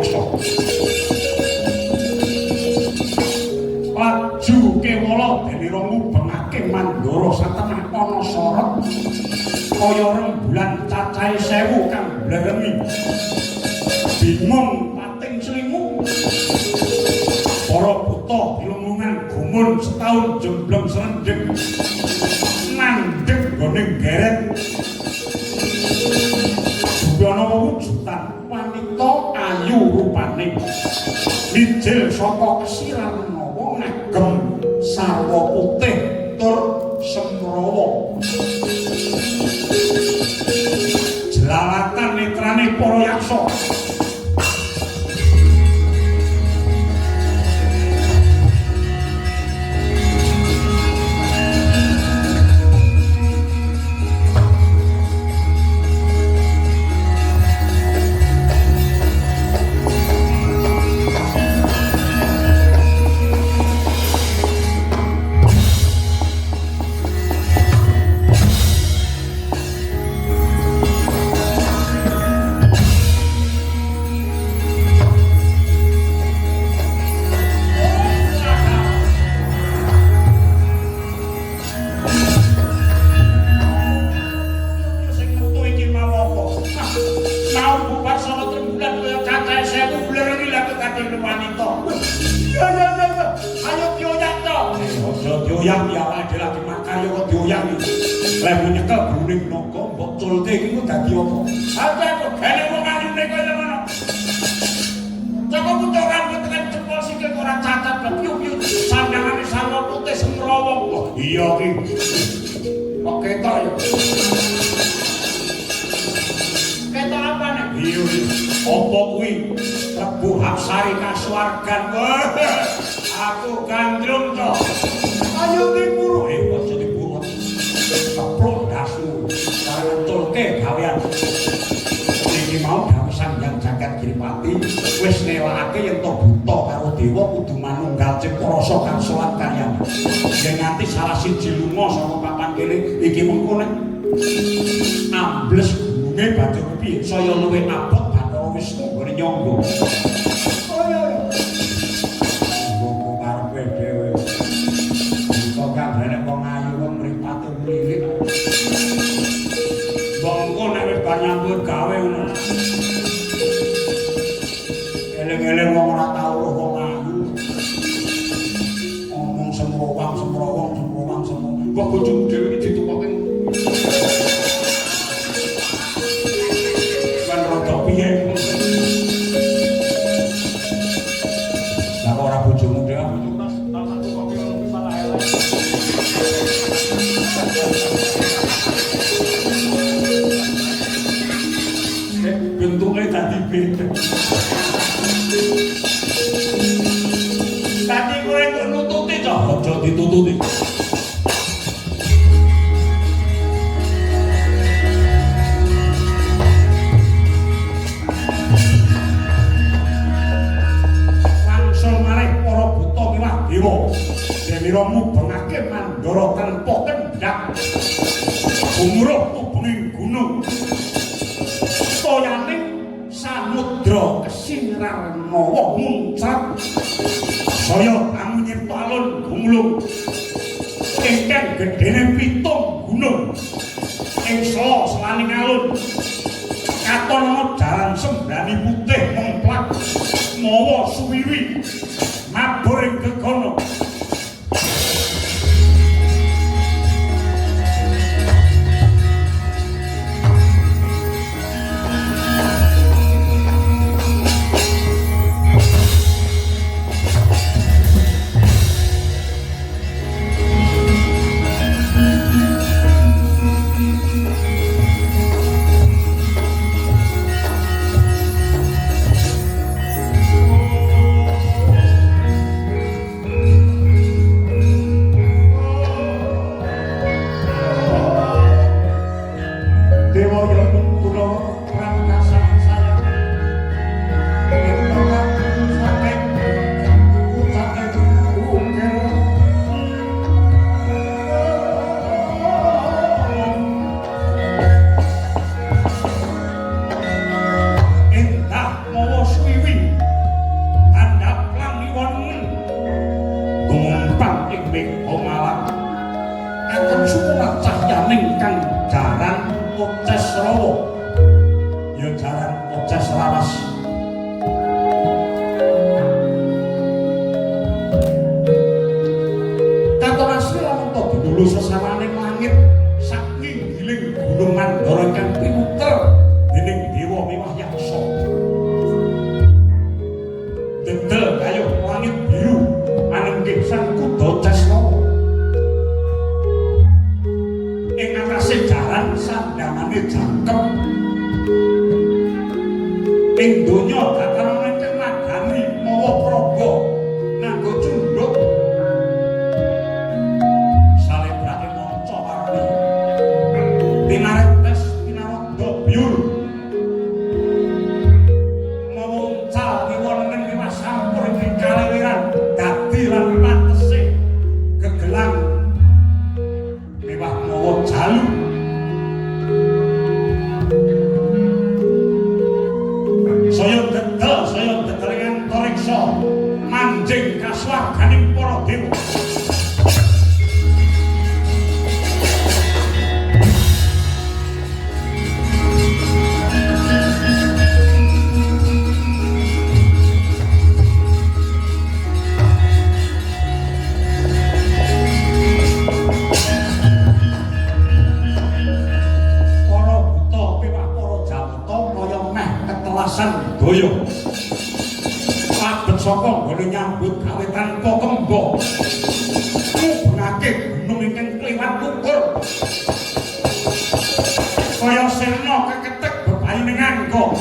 yaksa. Laju kewala Dewira ngubengake Mandara satemah ana sorot kaya rembulan cacahe 1000 kang bleremi. Bingung pating slingu. Para buta dilungungan gumun setahun jembleng serendheng. Nandheng nggone geret. Ana wujudan wanita ayu rupane. Mijil saka Kesirarnawa ngagem sarwa putih tur semrawa. Jelalatan netrane para yaksa. Sing metu iki mau apa? Mau bubar sono trembulan kaya cacahe 1000 blereni lha kekadene wanita. Ya ya ya ya. Ayo dioyak to. Aja dioyak ya awake dhewe lagi makan ya kok dioyak iki. Lek nyekel bruning naga mbok culke iki kok dadi apa? Aja kok gene wong ayune kaya ngono. Coko buta rambut tekan jempol sikil kok ora cacat piyu-piyu sandangane sarwa putih semrawong. Oh iya ki. Kok ketok ya? Ketok apa nek? Iya iya. Apa kuwi? Prabu Hapsari kasuwargan. Aku gandrung to. Ayo diburu. Aja diburu. Kepruk ndasmu. Karena ngeculke gawean. Iki mau dawuh Sang Hyang Jagat Giripati wis ngelakake yen to buta karo dewa kudu manunggal cipta rasa karsa lan karyane. Yen nganti salah siji lunga saka papan kene iki mengko nek ambles gununge banjur piye? Saya luwih abot Bathara Wisnu nggone nyangga. Oh iya iya. Mboko karepe dhewe. Kok kandhane wong ayu kok mripate mlilik. Mbok engko nek wis bar nyambut gawe ngono. Eling-eling wong ora tau roh wong ayu. Ngomong semrowang semrowong semrowang semrowong. Kok bojomu dhewe iki ditukoke. Kan rada piye ngono. Lah kok ora bojomu dhewe bojomu. Bentuknya dadi beda. Dadi kowe kok nututi to, aja ditututi. Langsung malih para buta miwah dewa. Dewira mubengake Mandara tanpa kendhak. Gumuruh tubunging gunung. Toyaning samudra Kesirarnawa muncrat. Saya bangun nyipta alun gumulung ingkang gedene 7 gunung. Ing sela selaning alun katon ana jaran sembrani putih mengplak mawa suwiwi mabur ing gegono. Malang. Katon sumelang cahyaning kang jaran Oces Rawa. Ya jaran Oces Rawas. Katon asli lamun to dinulu sesamaning langit saknginggiling Gunung Mandara ingkang pinuter dening Dewa Miwah Yaksa. Dedel kayuh langit biru anenggih sang kuda Cesrawa. Ing atase jaran sandangane jangkep. Ing donya dataran ingkang madani mawa praga nganggo cunduk. Salebrake manca warni. Tinaretes tinarondo biur. Mawa uncal kiwa nengen miwah sampur ing kalewiran dadi lan pantese gegelang miwah mawa jalu. Saya dedel ing antariksa manjing kasuwarganing para dewa. Para buta miwah para jawata kaya meh ketelasan daya. Labet saka nggone nyambut gawe tanpa kemba. Ngubengake gunung ingkang kliwat ukur. Kaya sirna keketek bebayune nganggo.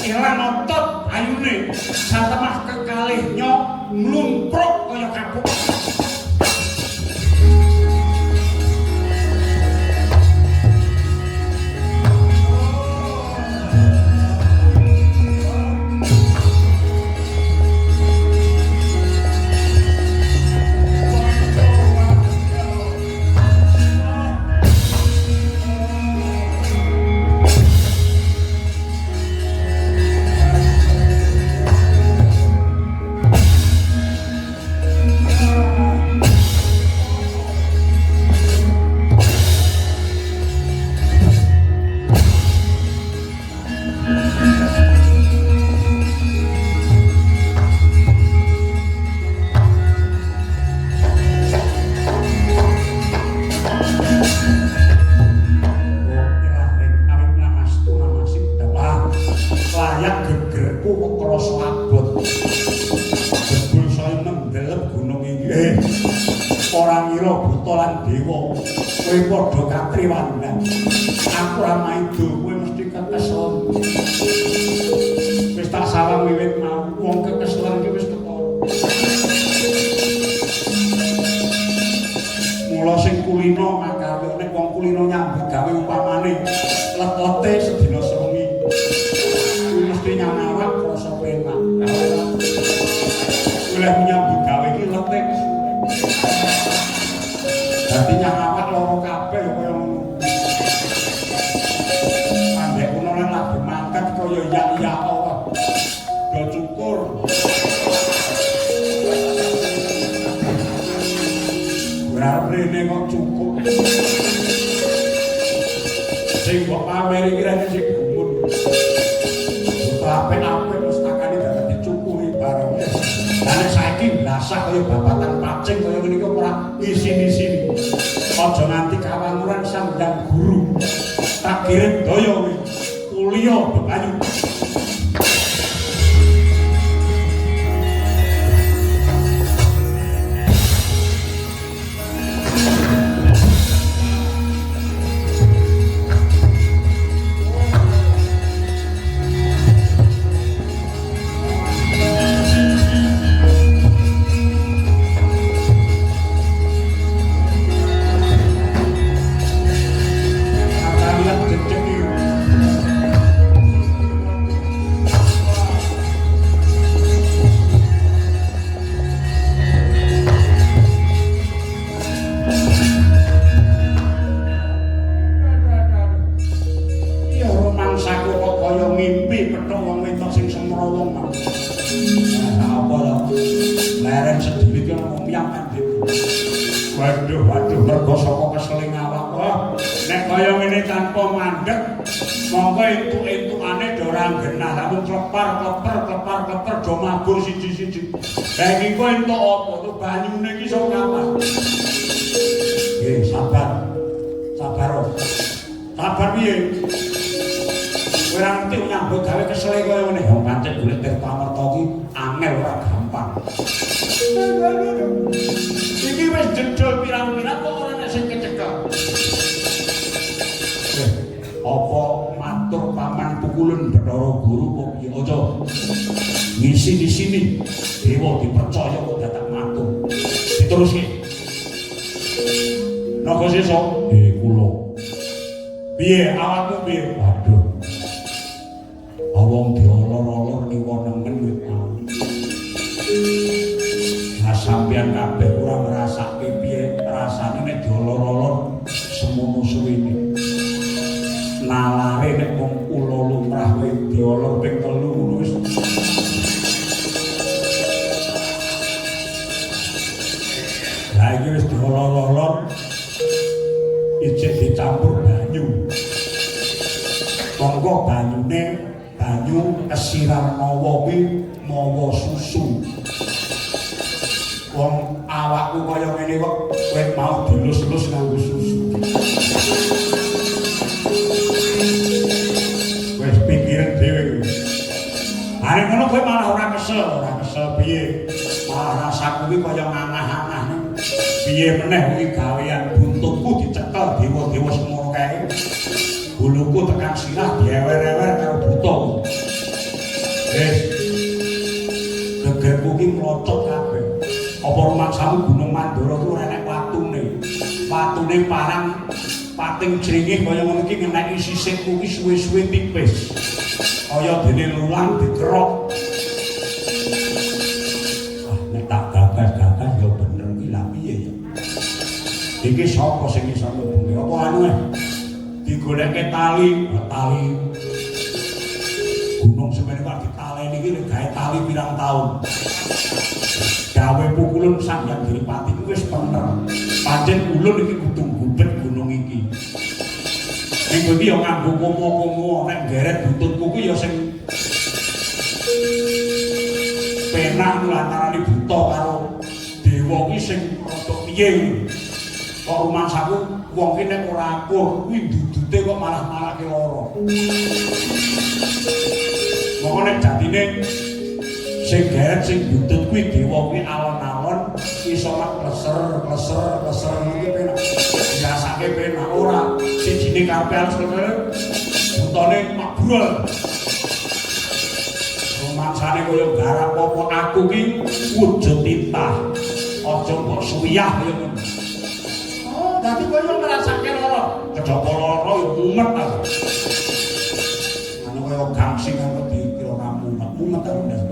Ilang otot ayune satemah kekalihnya mlumpruk kaya kapuk. Layak gegerku kok krasa abot. Jebul saya mendelep gunung iki. Ora ngira buta lan dewa kowe padha katriwandan. Aku ora maido kowe mesti kekeselen. Wis tak sawang wiwit mau wong kekeselen iki wis ketara. Mula sing kulino makarya nek wong kulino nyambut gawe upamane let-lete sedina sewengi. Mesti nyamawak krasa penak. Oleh nyambut gawe iki lete kesuwen. Dadi nyamawak loro kabeh ya kaya ngono. Pandek kuno lan lagi mangkat kaya yak-yak wae. Do cukur. Ora rene kok cukup. Sing mbok pamer iki rene sing gumun. Apik-apik pustakane dadak dicukuri bareng. Lah nek saiki blasah kaya babatan pacing kaya ngene iki ora isin-isin. Aja nganti kawanguran sandang guru. Tak kirim daya kuwi. Kuliah bebayu. Kalian jejeg iki. Waduh, waduh, mergo saka keseling awak. Wah, nek kaya ngene tanpa mandek, mongko entuk-entukane do ora genah, lamun klepar, kleper, klepar, kleper do mabur siji-siji. Lah iki kok entuk apa? Tuh banyune iki iso kapan? Nggih, sabar. Sabar. Sabar piye? Kowe ora ngerti nyambut gawe kesele kaya ngene. Wong pancen golek Tirta Amerta ki angel ora gampang. Iki wis jedul pirang-pirang kok ora nek sing kecekel. Apa matur paman pukulun Bathara Guru apa piye? Aja ngisi-isini. Dewa dipercaya kok dadak matur. Diteruske. Naga sesa? Kula. Piye awakmu piye? Waduh. Wong diolor-olor kiwa nengen wit mau. Lah sampeyan kabeh ora ngrasake piye rasane nek diolor-olor semono suwene. Nalare nek wong ula lumrah kowe diolor ping 3 ngono wis. Lah iki wis diolor-olor ijik dicampur banyu. Monggo banyune banyu kesirarnawa kuwi mawa susu. Wong awakku kaya ngene kok kowe mau dilus-lus nganggo susu. Wis pikiran dhewe kuwi. Arek ngono kowe malah ora kesel piye? Malah rasaku kuwi kaya nganah-anah. Piye meneh kuwi gawean buntutku dicekel dewa-dewa semono kae. Buluku tekan sirah diewer-ewer karo buta. Wis. Gegerku ki mlocot kabeh. Apa rumangsamu Gunung Mandara ku ora enek watune. Watune parang pating jringih kaya ngono iki ngeneki sisikku ki suwe-suwe tipis. Kaya dene lulang dikerok. Ah, nek tak gagas-gagas ya bener ki lha piye ya. Iki sapa sing iso ngubungi? Apa anu digoleke tali, tali gunung semene kok ditaleni iki gawe tali pirang taun. Gawe pukulun Sang Hyang Giripati kuwi wis bener. Pancen ulun iki kudu gubet gunung iki. Ning kowe iki ya nganggo komo-komo nek geret buntutku kuwi ya sing penak lantarane buta karo dewa kuwi sing rada piye kuwi. Kok rumangsaku wong ki nek ora akur kuwi ndudute kok malah marake lara. Monggo nek jatine sing geret sing buntut kuwi dewa kuwi alon-alon iso mak kleser kleser kleser ngono ki penak. Dirasake penak ora sijine karepe alus kleser butone mabrol. Rumangsane kaya garap apa aku ki wujud titah. Aja mbok suwiyah kaya ngono. Oh, dadi kaya ngrasake lara. Kejaba lara ya mumet aku. Anu kaya gangsing aku dikira ora mumet. Mumet aku ndas.